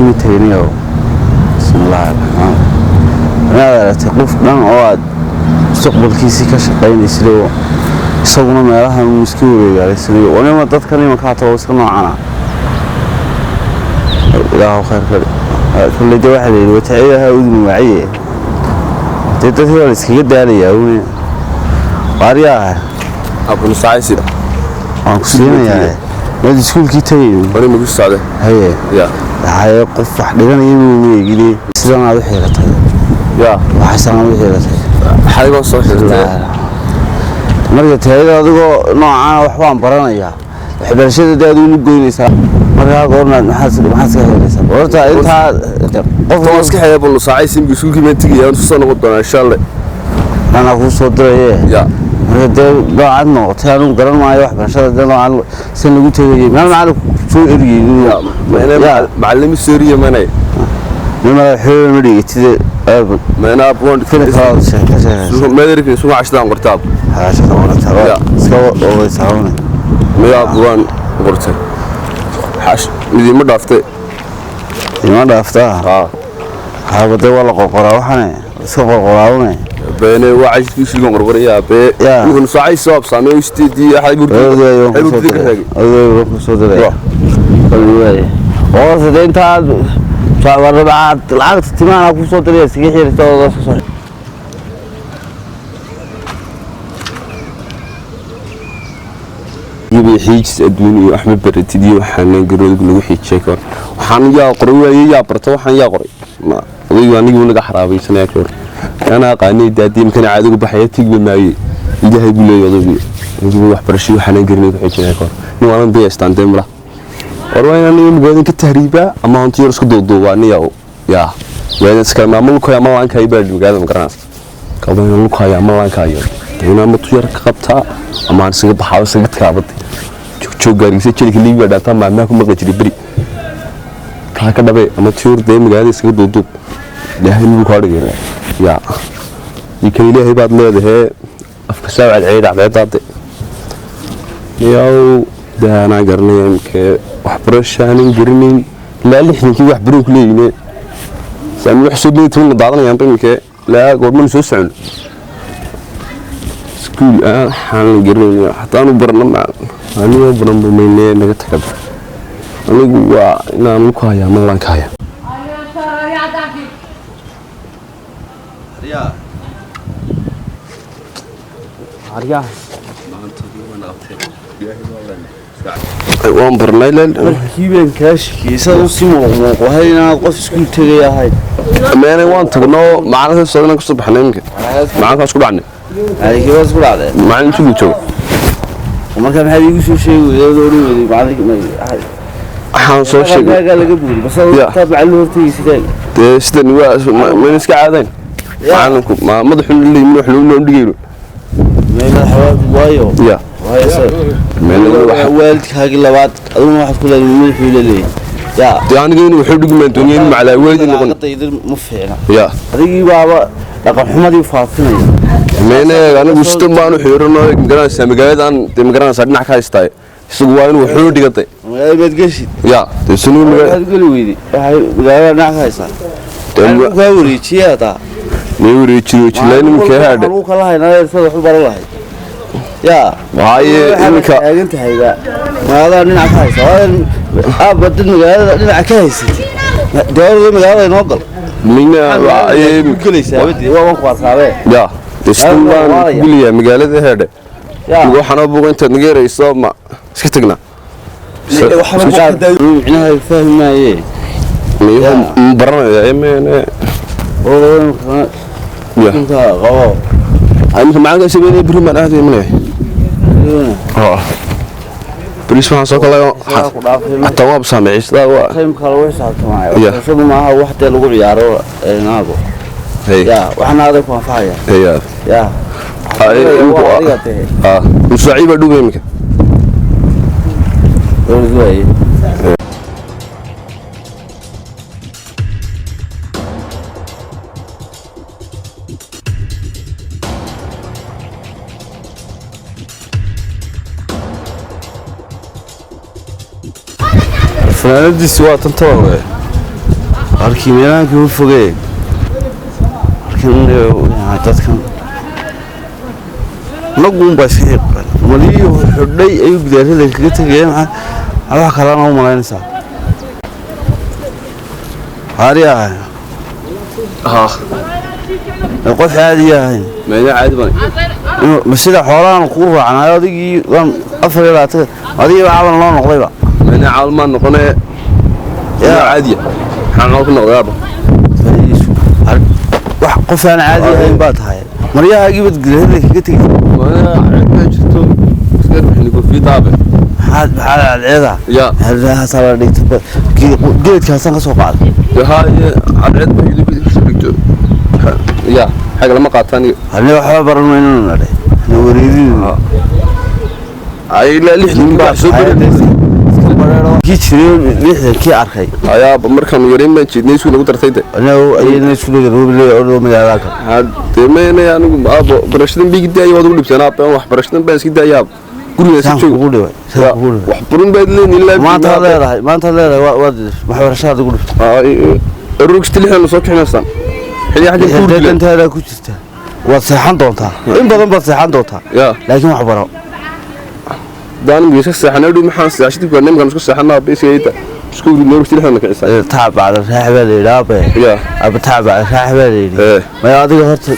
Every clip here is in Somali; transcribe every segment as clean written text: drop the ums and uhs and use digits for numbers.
Ma teginayo. Bismillaahi raxmaan. Inaad aragtay qof dhan oo aad mustaqbalkiisii ka shaqaynaysid oo isaguna meelahan uu iska wareegaalaysanayo. Wanima dadkan imanka hata waa iska noocana. Ilaahu khayr ka kolley. Dee waxaa la yidhi wataciidaha udun waaciye. Dee dadkii waa la iskaga daalayaa une waaryaah. Abunusacaysi. Waan ku siinayaa, maad iskuulkii tagayn? Wani magu socde. Haye. Ya. Haye, qof wax dhiganaya muu eegine, sidan aad u xiiratay? Ya. Waxay aad u xiiratay? Xalay baan soo xirtay. Marka taayada adigoo noocaan wax baan baranayaa, waxbarashada dee adigu ma goynaysaa. Markaa goornaad maxaad iska xiiraysaa horta intaa qof? Tan waan iska xidhay abunusacaysi, imika iskuulkii baan tegaya, waan soo noqon doonaa insha Allah. Anaa kuu soo diraye. Ya. Marka dee noocaad noqotay anigu garan maayo waxbarashada dee noocaan san lagu tegayay meel macalinku soo ergeynin. Ya, macallimi sooriya manay. Meel xoog ma dhigatide. Mana abwan. Kala sheeka sheekaysa. Meedarka suuqa cashdaan qortaab. Xaashada wanaagsan. Ya. Iska oodaysaawne. Maya, abwan qortay. Xash midima dhaaftay. Ima dhaaftaa? Ha. Haaba dee waa la qorqoraa, waxane iska qorqoraawne. Beene waa cashkii iskuulkan qorqoraya bee. Ya. Imika nusacaysi soo absaamay sideedii xalay burdi. Odayga xalay burdi ka raagay. Odayga kusoo diray oo sidee intaad lacagta timaana kusoo diray iskaga xirta oo soo. Iyo xiijis adduun iyo axmed baratid iyo waxaana garoodku lagu xiijiyay ka hor. Waxaan yaa qoray waayey, yaa barta waxaan yaa qoray ma odaygu anigii naga xaraabaysanaya ka hor. Anaa aqaanay daadii imkana caadigu baxaya tigba maaye. Ilaahay buu leeyahay odaygu odaygu waxbarashay waxaana garanay ku xiijinaya ka hor. Nin waanan dayaystaan dee mala war waa inaan aniga magaalada ka tahriibaa ama hanti yar isku duuduubaa niyow. Yaa waa inaan iska maamulkaya ama laankaayo baa magaalada ma garanaysa kaba inaan lukaayo ama laankaayo inaan matu yar ka qabtaa ama aan isaga baxaa isaga taabad joog gaarigiisa jelika liibiga dhaataa maalmaha ku maqli jiray beri taa ka dhabe ama tiyur dee magaalada isaga duuduub. Ilaahay muu kaa dhigay yaa iyo kan ilaahay baad leedahee afka saawcad ceedha ceedaade yow. Dee anaa garanaya imkee waxbarashaanan garanayn ilaa 60-kii wax baroon ku leeyine saami wax soo dhigay toban daadanayaan imikee ilaa goormanu soo socon iskuul aan waxaan la garanayn xataa aanu barna ma anigoo baran bumayne naga tagaba. Anigu waa inaan luka hayaa ama laan ka hayaa. Waan barnay leel. Markii baan kaa shikiyey saad u sii muuqmuuqahay inaad qof iskuul tegay ahayd. Meene waan tagno macalinka soo kasoo baxnay iminka macalinkaas ku dhacnay. Maalinkii baad isku dhacdeen? Macalin sugu jooga. Marka maxaad iigu soo sheegi weyday oo odhan weyday macalinka? Waxaan soo sheegay Kaagaa laga buuri bas. Ya. Intaad macalin hortegaysid. Dee sidan waa mayna iska caadayn macalinku ma madaxu leeyimin wax loo dhigayno. Madaxa waayo. Ya. Waayo meene waxa waalidkaagii labaad aduguna waxaad ku leedahay madaxuu leeyahay ya. Dee aniga inuu wuxuu dhigi maan doonaya in macalaa waalidii noqon. Aqadayda ma fiicna. Ya. Adigii baaba dhaqan xumadii faafinaya. Meene anigu sidan baan u xiirano magaranaysaa magaaladan dee magaranaysaa dhinac ka haystaa isagu waa inuu wuxuu dhigatay. Magaalada maad geshid? Ya dee sunu Waxaad geli weyday waxay magaalada dhinac ka haysaa Dee kaa wareejiye hataa. Nee wareejiyo jilayn imika haadhe. Lagu kala haynaa sada wax u baran lahayd ya. Waaye iminka taagan tahayba magaalada dhinac ka haysa aabba dad magaalada dhinaca ka haysat dee magaalada inoo gal. Mina waaye imika gelaysaa abadii waa waan ku arkaabee. Ya dee sidan baan ku geliyaa magaalada heedhe. Ya. Waxaana buuqa intaad naga yarayso ma iska tagnaa? Micnaha fahmi maaye. Miyuhu baranaya mene? Ya. Inta qabo. Iminka macalinka sameynaya beri baan aad imanaya beriis waxaan soo kalay ku dhaafay xataa waa saameeyay sidaa waa timeka lagu xisaabtamaayo. Ya. Waxbarashadu maaha wax dee lagu ciyaaro naago. Hey. Ya waxna adag ku anfacaya. Hey. Ya. Ay, imika waa adiga dee. Ah musaaciib baa dhubay iminka. Dowlad waaye. Fanaanadiisi waa tan toole. Halkii meelahan kama fogee. Halkan dadkan naguun baa iska xiiqan. Maliyii xidhay ayuu gidaarada kaga tegaya, maxaa wax kalena u malaynaysaa? Haari ahay. Haa. Qof caadi ahayn. Meena caadi baan. Ma sida xoolahan kuu raacnayo adigii waan 24 adigii caawal noo noqdayba. Meena caawal maan noqonee. Yaa caadiya. Maxaan caawal ku noqday aaba? Wax qof aan caadi ahayn baa tahay. Maryahaagii baad gidaarada kaga tegaysa. Meena cid ma jirto. Iska bixin koofiyad aabe. Maxaad cadceeda? Yaa. Halkaasaa la dhigtay. Geedkaasaan ka soo qaaday. Haa, cadceed ba idinku dhigto. Yaa, xag lama qaataan. Ani waxba baran mayno nadhe. Na wareerin. Ay ilaa 60 baa soo barin. Kii jiray 60kii arkay. Ayaa markaan yareen baan jeednay isku nagu dartay de. Anigu ayadna isku leeyahay roob leeyahay oo magaalada ka. Hadee meena anigu aabo barashadan biigi daayay waad ugu dhibteen aabo, wax barashadan baan iska daayay aabo. Guriga si joog ugu dhibay. Wax burun baad leeyahay ilaa maanta leedahay waad wax barashada ugu dhibtay. Rugsti lixdan soo kixinaysan. Xilli xagga ku dhibay. Intaada ku jirta. Waad seexan doontaa. In badan baad seexan doontaa. Laakiin wax baro. Daan miis seexanay dhu maxaan seexashadii ku nimkan isku seexanaa bisiga isku ridno rugsti lixdan ka cisaa. Taab bacda raax baa leeyahay abe. Abe taab bacda raax baa leeyahay. Ma adiga horta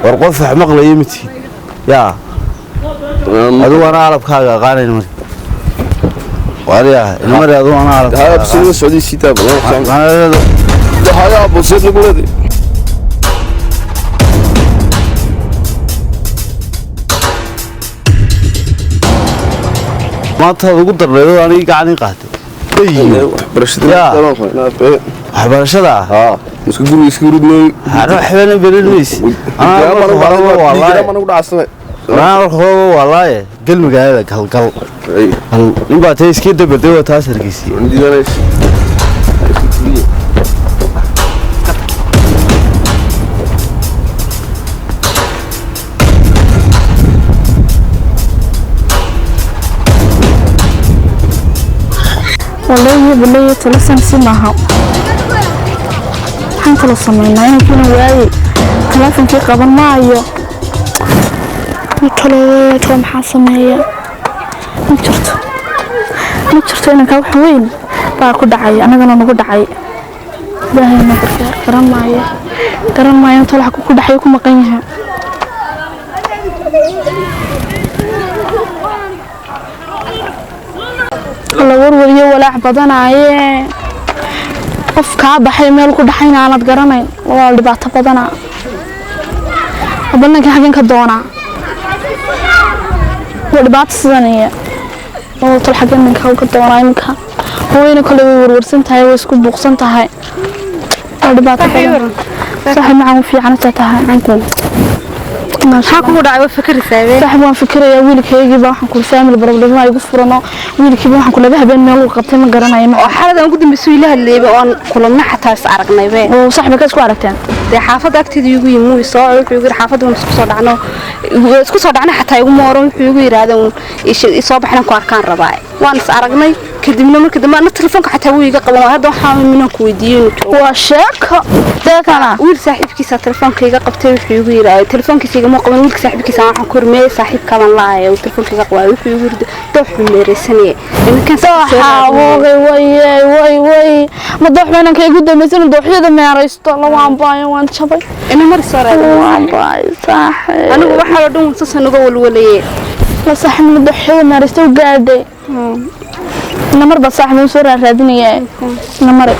war qof wax maqlayo miti. Yaa. Adigu ana alabkaaga aqaanayn mar. Wariya, inamar adigu ana alabkaaga. Haa, bisiga socdi sitaa badan. Haa, bisiga nagu leeyahay. Maanta ugu darneedo aniga gacan ii qaatay. Waxbarashada? Haa, isku guriga isku ridnay. Ana waxbana berin weysi. Ana marka horeba waa laaye. Ana marka horeba waa laaye. Gal magaalada gal gal. Nin baa tay iska dabaday waa taas hargeysi. Wallahi billahi tala si maaha. Waxaan kala sameynaa inankiina waayey taleefonkii qaban maayo. Talo talo maxaa sameeya? Ma jirto, ma jirto. Inankaa wax weyn baa ku dhacay, anagana nagu dhacay. Ilaahayna gargaar. Garan maayo, garan maayo talo wax ku dhacay ku maqan yahay. La warwariyo walaac badanaaye. Qof kaa baxay meel ku dhaxayna aanad garanayn waa dhibaato badanaa. Bannaanka xaggan ka doonaa waa dhibaato sidanaya oo tol xaggan ninka ka doonaa iminka. Hooyana kale way warwarsan tahay, way isku buuqsan tahay. Waa dhibaato badan. Saaxiib macaan fiican inta tahay. Maxaa kugu dhacay? Waa fikiraysaa? Saaxiib, waan fikirayaa. Wiilkaygii baa waxaan ku family problem ay igu furano. Wiilkii baa waxaan ku laba habeen meel uu qabtay ma garanayo. Oo xaaladaan ugu dambeysay ila hadlayba oon kulanna xataa is aragnaybe. Oo saaxiib ka isku aragteen? Dee xaafadda agteeda igu yimi, wuu soo wuxuu igu yiri xaafadda waan isku soo dhacno, isku soo dhacno xataa igu mooro. Wuxuu igu yiraahdaa uun soo baxna ku arkaan rabaa. Waan is aragnay kadibna markii dambe ana telefoonka xataa wuu iga qaban. Hadda waxaan minan ku weydiiyey inuu joogo. Waa sheeko deekana. Wiil saaxiibkiisa telefoonka iga qabtay. Wuxuu igu yiraahdaa telefoonkiisa igama qaban wiilka saaxiibkiisa. Waxaan ku hormeeyay saaxiibkaban laayay uu telefoonka iga qabay. Wuxuu igu yiri doox meereysanaya inankan. Dooxa way way way way, ma doox ma inanka igu dambeysay inuu dooxyada meeraysto? La waan baayo, waan jabay. Ina mar soo raadin. Waan baayo saaxiib. Anigu waxaa oo dhan sasan uga walwalayay. La saaxiib, ma dooxyada meeraysto u gaadhay? Namar ba saaxiib soo raadinaya namar.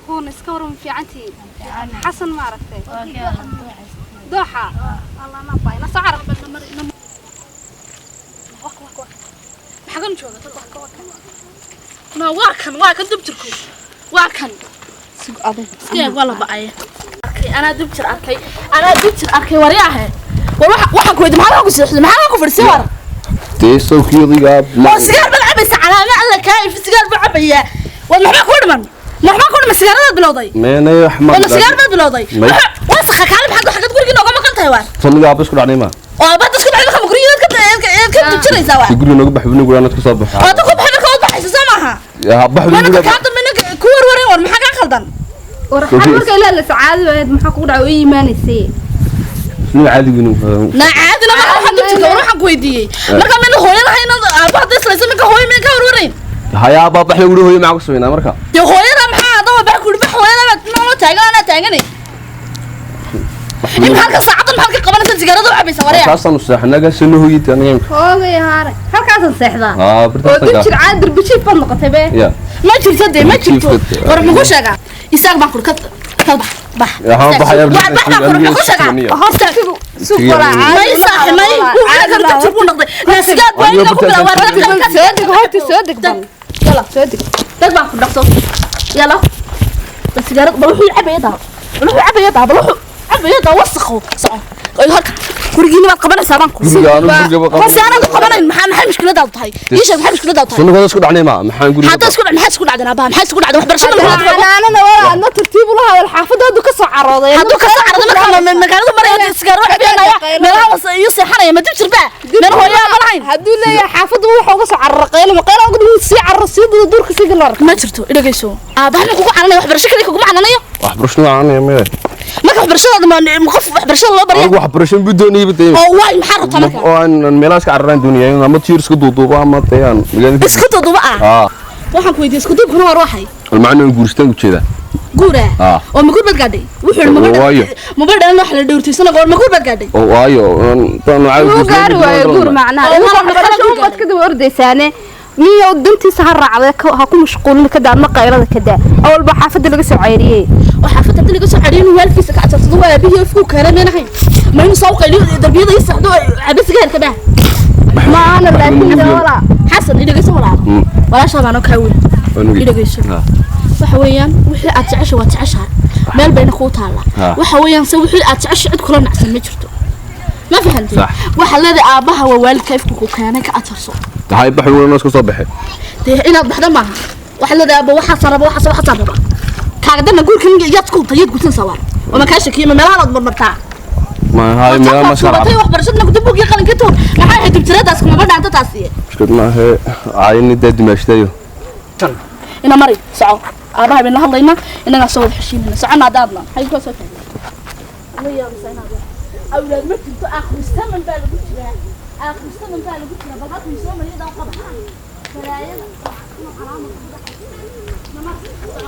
Kuuna iska waran fiicantihiin? Xasan ma aragtay dooxa? Allah na baay na sacar maxagan jooga no. Waa kan, waa kan dubjirku, waa kan. Iska waa la ba'ay arkay. Anaa dubjir arkay, anaa dubjir arkay. Waryaahe, war waxaan ku weydiin, maxaa ku seexday, maxaa ku fadhisay war? Dee sawkii odayga. Oo sigaar bal cabaysa calaama alla kaayif. Sigaar bal cabaya war, maxaa ku dhiman, maxaa ku dhiman? Sigaaradaad bilowday? Meenay wax ma wala sigaar baad bilowday? Wasakha kaale, maxaad xagad gurigii nooga maqan tahay waar? Soniga aabba isku dhacnay ma. Oo aabba isku dhacay marka guriga ka dibjiraysaa waar? Guriga nooga bax buu guriga ku soo baxo. Oo ku baxay marka u baxaysa soo maaha? Ya bax buu guriga. Guriga ka dambe ku warwarin war, maxaa ka khaldan? War xal marka ilaa la sacaadi waayad, maxaa kugu dhacay oo ii imaanaysay? Soniga caadi buu. Na caadina marka waxaan dibjirka war waxaan ku weydiiyey. Marka meel hooyo lahayn aabba hadda islaysa marka hooyo meel ka warwarin. Haya aabba bax lagu hooyo maxaa ku sameynaa marka? Dee hooyada maxaa adaba bax ku bax hooyada baad noo taagan anaa taaganay. In halka saacadan maxaad ka qabanaysaa sigaarada u cabaysaa waraya? Taasaan u seexanaga soo hooyay aniga. Hoogay haare, halkaasaan seexdaa. Ah, oo dibjir caadi darbijiif baad noqotay be. Ya. Ma jirto dee, ma jirto. War muxuu sheegaa? Isaag baan kur ka bax bax. Waxaan baxayaa. Wax bax baan kur muxuu sheegaa? Horta suuq walaa caadi. May saaxi may wuxuu ka dibjir buu noqday. Naasigaad baa inaa ku bilaabaa. Soo deg horta, soo deg bal. Yalla. Soo deg. Dad baan ku dhaqso. Yalla. Bal sigaarad bal wuxuu cabaya daa. Bal wuxuu cabaya daa, bal wuxuu cabaya daa wasakho. Soco. Oy halka gurigiina baad qabanaysaa baan ku. Guriga aanu guriga qaban. Hoose aanan ku qabanayn, maxay mushkiladaadu tahay? Ii sheeg maxay mushkiladaadu tahay? Soniga isku dhacnay ma maxaan guriga. Hadda isku dhac maxay isku dhacdeen aabbaha? Maxay isku dhacdeen waxbarashada maxaa Xanaanana walaa adna tartiib ula hadal, xaafadda hadduu ka soo carooday. Hadduu ka soo carooday marka magaalada maraya sigaaro cabaya meelaha was iyo seexanaya ma dib jirba meel hooyo ma lahayn. Hadduu leeyahay xaafadda wuxuu uga soo cararo qaylo ma qaylo uga dhigin, sii cararo, sii dudo duurka sii galo arka. Ma jirto, idhagayso, aabbaha ma kugu cananaya waxbarasho kaliya kuguma cananayo. Waxbarasho aan ma Marka waxbarashadaada ma qof waxbarashada loo baraya? Anigu waxbarasho buu doonayay baday. Oo waay maxaa rabtaa marka? Oo aan meelahaas ka cararaan doonayay ama tiir isku duuduubo ama tayaan magaalada isku duuduubo ah. Ah. Waxaan ku weydiiyey isku duubkuna waa ruuxay. Macna guurstaan u jeeda. Guura oo ma guur baad gaadhay? Wuxuu ma Waayo. Ma badhan wax la dhowrtay goor ma guur baad gaadhay? Oo waayo tan waxa Wuu gaari waayo guur macnaha. Oo, Idinku ma waxbarasho guur unbaad ka daba ordaysaane. Niyow dantiisa ha raacday, ha ku mashquulin, ka daa ma qaylada ka daa. Awalba xaafadda laga soo cayriyey. Oo xaafadda hadii laga soo cariyo inuu waalkiisa ka cadsado waa aabihii afku keenay meenahay ma inuu soo qayliyo darbiyada iyo saxdo cabisiga heerka baa. Maana laakiin walaa. Xasan idhagayso walaal, walaashaa baan oo kaa weyn, idhagayso. Waxa weeyaan wixii aad jecesha waad jeceshahay, meel bayna kuu taallaa. Waxa weeyaan se wixii aad jecesha cid kula nacsan ma jirto, ma fahantay? Sax. Waxaad leedahay aabbaha waa waalidka ifku ku keenay, ka ajarso. Tahay bax weyn isku soo baxay. Dee inaad baxda maaha, waxaad leedahay aabba waxaasaan raba, waxaas waxaasaan raba. Kaaga dana guurkan yaad ku yaad guursanaysaa waar oo ma kaa shakiya ma meelahan aad marmartaa? Ma hay meelaha ma sharaf. Batay waxbarashadna ku dib buugii qalinka tuur, maxay ahayd dibjiradaas kumaba dhaanta taasi. Mushkilad ma aha caayini dad dimaashtayo. Ina mari soco, aabaha bayna hadlaynaa, inagaa soo wada xeshiinayna socona haddaadna maxay kula soo taagay la yaabaysaa inaad awlaad ma jirto. Akhristaman baa lagu jiraa, akhristaman baa lagu jiraa. Bal halkuu soo mariyadaa qaba balaayada.